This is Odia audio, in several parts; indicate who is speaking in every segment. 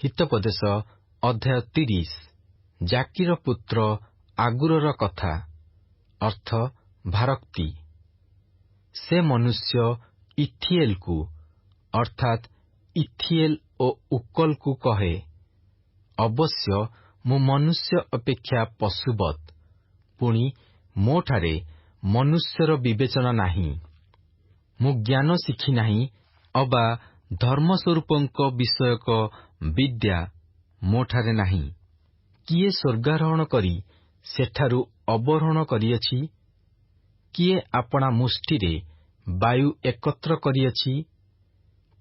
Speaker 1: ହିତୋପଦେଶ ଅଧ୍ୟାୟ 30। ଜାକିର ପୁତ୍ର ଆଗୁରର କଥା, ଅର୍ଥ ଭାରୋକ୍ତି। ସେ ମନୁଷ୍ୟ ଇଥିଏଲକୁ, ଅର୍ଥାତ୍ ଇଥିଏଲ ଓ ଉକଲକୁ କହେ, ଅବଶ୍ୟ ମୁଁ ମନୁଷ୍ୟ ଅପେକ୍ଷା ପଶୁବତ୍, ପୁଣି ମୋଠାରେ ମନୁଷ୍ୟର ବିବେଚନା ନାହିଁ। ମୁଁ ଜ୍ଞାନ ଶିଖି ନାହିଁ ଅବା ଧର୍ମସ୍ୱରୂପଙ୍କ ବିଷୟକ ବିଦ୍ୟା ମୋଠାରେ ନାହିଁ। କିଏ ସ୍ୱର୍ଗାରୋହଣ କରି ସେଠାରୁ ଅବରୋହଣ କରିଅଛି? କିଏ ଆପଣା ମୁଷ୍ଟିରେ ବାୟୁ ଏକତ୍ର କରିଅଛି?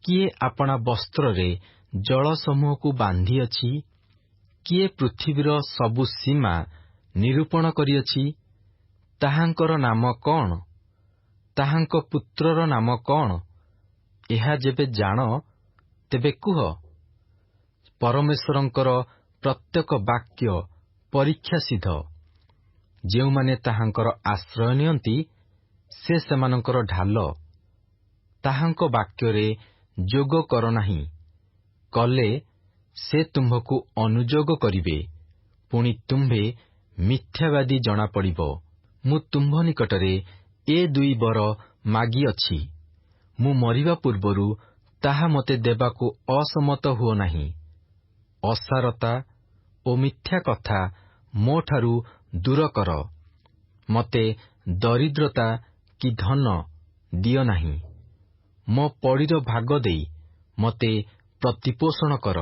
Speaker 1: କିଏ ଆପଣା ବସ୍ତ୍ରରେ ଜଳସମୂହକୁ ବାନ୍ଧିଅଛି? କିଏ ପୃଥିବୀର ସବୁ ସୀମା ନିରୂପଣ କରିଅଛି? ତାହାଙ୍କର ନାମ କଣ? ତାହାଙ୍କ ପୁତ୍ରର ନାମ କଣ? ଏହା ଯେବେ ଜାଣ, ତେବେ କୁହ। ପରମେଶ୍ୱରଙ୍କର ପ୍ରତ୍ୟେକ ବାକ୍ୟ ପରୀକ୍ଷା ସିଦ୍ଧ। ଯେଉଁମାନେ ତାହାଙ୍କର ଆଶ୍ରୟ ନିଅନ୍ତି, ସେ ସେମାନଙ୍କର ଢାଲ। ତାହାଙ୍କ ବାକ୍ୟରେ ଯୋଗ କର ନାହିଁ, କଲେ ସେ ତୁମ୍ଭକୁ ଅନୁଯୋଗ କରିବେ, ପୁଣି ତୁମ୍ଭେ ମିଥ୍ୟାବାଦୀ ଜଣାପଡ଼ିବ। ମୁଁ ତୁମ୍ଭ ନିକଟରେ ଏ ଦୁଇ ବର ମାଗିଅଛି, ମୁଁ ମରିବା ପୂର୍ବରୁ ତାହା ମୋତେ ଦେବାକୁ ଅସମତ ହୁଅ ନାହିଁ। ଅସାରତା ଓ ମିଥ୍ୟା କଥା ମୋଠାରୁ ଦୂର କର, ମୋତେ ଦରିଦ୍ରତା କି ଧନ ଦିଅ ନାହିଁ। ମୋ ପଡ଼ିର ଭାଗ ଦେଇ ମୋତେ ପ୍ରତିପୋଷଣ କର,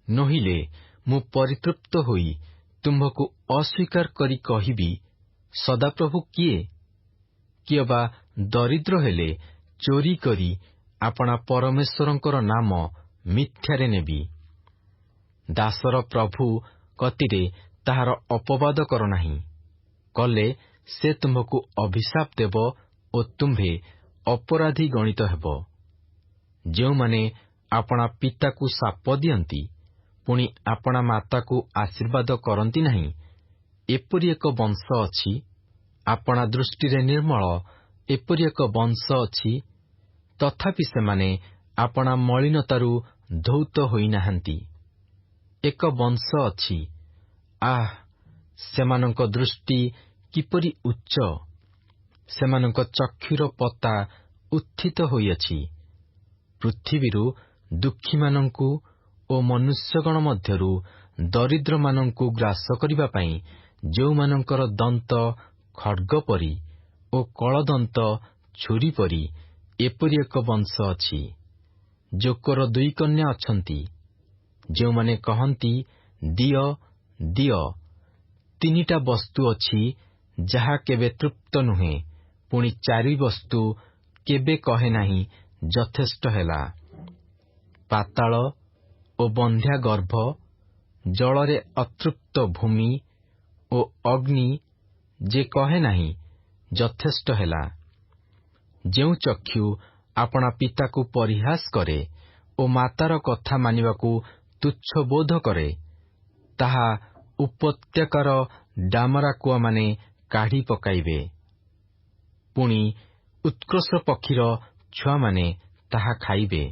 Speaker 1: ନୋହିଲେ ମୁଁ ପରିତୃପ୍ତ ହୋଇ ତୁମ୍ଭକୁ ଅସ୍ୱୀକାର କରି କହିବି, ସଦାପ୍ରଭୁ କିଏ? କିଅବା ଦରିଦ୍ର ହେଲେ ଚୋରି କରି ଆପଣା ପରମେଶ୍ୱରଙ୍କର ନାମ ମିଥ୍ୟାରେ ନେବି। ଦାସର ପ୍ରଭୁ କତିରେ ତାହାର ଅପବାଦ କର ନାହିଁ, କଲେ ସେ ତୁମ୍ଭକୁ ଅଭିଶାପ ଦେବ ଓ ତୁମ୍ଭେ ଅପରାଧୀ ଗଣିତ ହେବ। ଯେଉଁମାନେ ଆପଣା ପିତାକୁ ଶାପ ଦିଅନ୍ତି, ପୁଣି ଆପଣା ମାତାକୁ ଆଶୀର୍ବାଦ କରନ୍ତି ନାହିଁ, ଏପରି ଏକ ବଂଶ ଅଛି। ଆପଣା ଦୃଷ୍ଟିରେ ନିର୍ମଳ ଏପରି ଏକ ବଂଶ ଅଛି, ତଥାପି ସେମାନେ ଆପଣା ମଳିନତାରୁ ଧୌତ ହୋଇନାହାନ୍ତି। ଏକ ବଂଶ ଅଛି, ଆଃ, ସେମାନଙ୍କ ଦୃଷ୍ଟି କିପରି ଉଚ୍ଚ! ସେମାନଙ୍କ ଚକ୍ଷୁର ପତା ଉତ୍ଥିତ ହୋଇଅଛି। ପୃଥିବୀରୁ ଦୁଃଖୀମାନଙ୍କୁ ଓ ମନୁଷ୍ୟଗଣ ମଧ୍ୟରୁ ଦରିଦ୍ରମାନଙ୍କୁ ଗ୍ରାସ କରିବା ପାଇଁ ଯେଉଁମାନଙ୍କର ଦନ୍ତ ଖଡ଼୍ଗ ପରି ଓ କଳଦନ୍ତ ଛୁରୀ ପରି, ଏପରି ଏକ ବଂଶ ଅଛି। ଜୋକର ଦୁଇ କନ୍ୟା ଅଛନ୍ତି, ଯେଉଁମାନେ କହନ୍ତି, ଦିଅ, ଦିଅ। ତିନିଟା ବସ୍ତୁ ଅଛି ଯାହା କେବେ ତୃପ୍ତ ନୁହେଁ, ପୁଣି ଚାରି ବସ୍ତୁ କେବେ କହେ ନାହିଁ, ଯଥେଷ୍ଟ ହେଲା: ପାତାଳ ଓ ବନ୍ଧ୍ୟା ଗର୍ଭ, ଜଳରେ ଅତୃପ୍ତ ଭୂମି ଓ ଅଗ୍ନି, ଯେ କହେ ନାହିଁ, ଯଥେଷ୍ଟ ହେଲା। ଯେଉଁ ଚକ୍ଷୁ ଆପଣା ପିତାକୁ ପରିହାସ କରେ ଓ ମାତାର କଥା ମାନିବାକୁ ତୁଚ୍ଛ ବୋଧ କରେ, ତାହା ଉପତ୍ୟକାର ଡାମରାକୁଆମାନେ କାଢ଼ି ପକାଇବେ, ପୁଣି ଉତ୍କ୍ରୋଶ ପକ୍ଷୀର ଛୁଆମାନେ ତାହା ଖାଇବେ।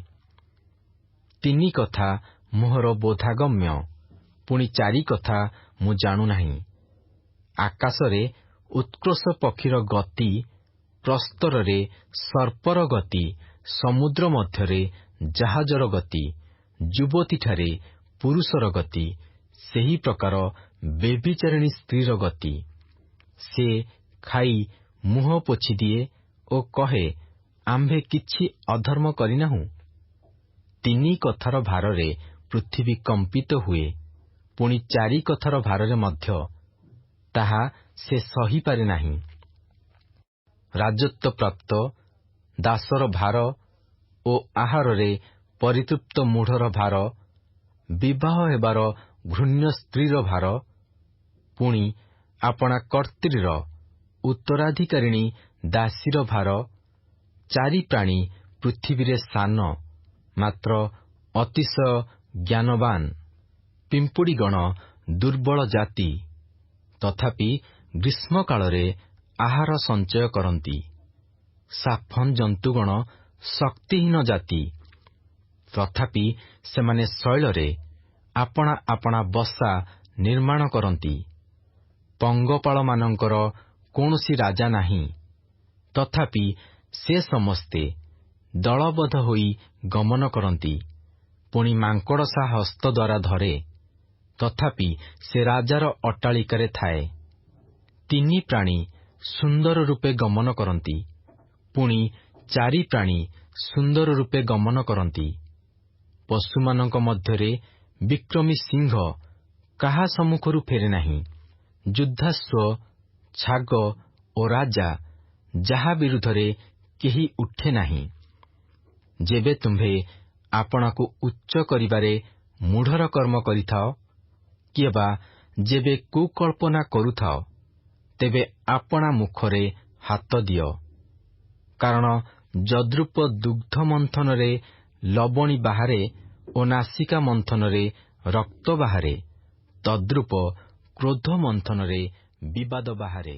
Speaker 1: ତିନି କଥା ମୋହର ବୋଧାଗମ୍ୟ, ପୁଣି ଚାରି କଥା ମୁଁ ଜାଣୁନାହିଁ: ଆକାଶରେ ଉତ୍କ୍ରୋଶ ପକ୍ଷୀର ଗତି, ପ୍ରସ୍ତରରେ ସର୍ପର ଗତି, ସମୁଦ୍ର ମଧ୍ୟରେ ଜାହାଜର ଗତି, ଯୁବତୀଠାରେ ପୁରୁଷର ଗତି, ସେହି ପ୍ରକାର ବ୍ୟଭିଚାରିଣୀ ସ୍ତ୍ରୀର ଗତି। ସେ ଖାଇ ମୁହଁ ପୋଛିଦିଏ ଓ କହେ, ଆମ୍ଭେ କିଛି ଅଧର୍ମ କରିନାହୁଁ। ତିନି କଥାର ଭାରରେ ପୃଥିବୀ କମ୍ପିତ ହୁଏ, ପୁଣି ଚାରି କଥାର ଭାରରେ ମଧ୍ୟ, ତାହା ସେ ସହିପାରେ ନାହିଁ: ରାଜତ୍ୱପ୍ରାପ୍ତ ଦାସର ଭାର ଓ ଆହାରରେ ପରିତୃପ୍ତ ମୂଢ଼ର ଭାର, ବିବାହ ହେବାର ଘୃଣ୍ୟ ସ୍ତ୍ରୀର ଭାର, ପୁଣି ଆପଣା କର୍ତ୍ତ୍ରୀର ଉତ୍ତରାଧିକାରିଣୀ ଦାସୀର ଭାର। ଚାରି ପ୍ରାଣୀ ପୃଥିବୀରେ ସାନ, ମାତ୍ର ଅତିଶୟ ଜ୍ଞାନବାନ। ପିମ୍ପୁଡ଼ିଗଣ ଦୁର୍ବଳ ଜାତି, ତଥାପି ଗ୍ରୀଷ୍ମକାଳରେ ଆହାର ସଞ୍ଚୟ କରନ୍ତି। ସାଫନ ଜନ୍ତୁଗଣ ଶକ୍ତିହୀନ ଜାତି, ତଥାପି ସେମାନେ ଶୈଳରେ ଆପଣା ଆପଣା ବସା ନିର୍ମାଣ କରନ୍ତି। ପଙ୍ଗପାଳମାନଙ୍କର କୌଣସି ରାଜା ନାହିଁ, ତଥାପି ସେ ସମସ୍ତେ ଦଳବଦ୍ଧ ହୋଇ ଗମନ କରନ୍ତି। ପୁଣି ମାଙ୍କଡ଼ସା ହସ୍ତ ଦ୍ୱାରା ଧରେ, ତଥାପି ସେ ରାଜାର ଅଟ୍ଟାଳିକାରେ ଥାଏ। ତିନି ପ୍ରାଣୀ ସୁନ୍ଦର ରୂପେ ଗମନ କରନ୍ତି, ପୁଣି ଚାରି ପ୍ରାଣୀ ସୁନ୍ଦର ରୂପେ ଗମନ କରନ୍ତି। ପଶୁମାନଙ୍କ ମଧ୍ୟରେ ବିକ୍ରମୀ ସିଂହ କାହା ସମ୍ମୁଖରୁ ଫେରେ ନାହିଁ, ଯୁଦ୍ଧାଶ୍ୱ, ଛାଗ ଓ ରାଜା, ଯାହା ବିରୁଦ୍ଧରେ କେହି ଉଠେ ନାହିଁ। ଯେବେ ତୁମ୍ଭେ ଆପଣାକୁ ଉଚ୍ଚ କରିବାରେ ମୂଢ଼ର କର୍ମ କରିଥାଅ, କିଅବା ଯେବେ କୁକଳ୍ପନା କରୁଥାଅ, ତେବେ ଆପଣା ମୁଖରେ ହାତ ଦିଅ। କାରଣ ଯଦ୍ରୂପ ଦୁଗ୍ଧ ମନ୍ଥନରେ ଲବଣୀ ବାହାରେ ଓ ନାସିକା ମନ୍ଥନରେ ରକ୍ତ ବାହାରେ, ତଦ୍ରୂପ କ୍ରୋଧ ମନ୍ଥନରେ ବିବାଦ ବାହାରେ।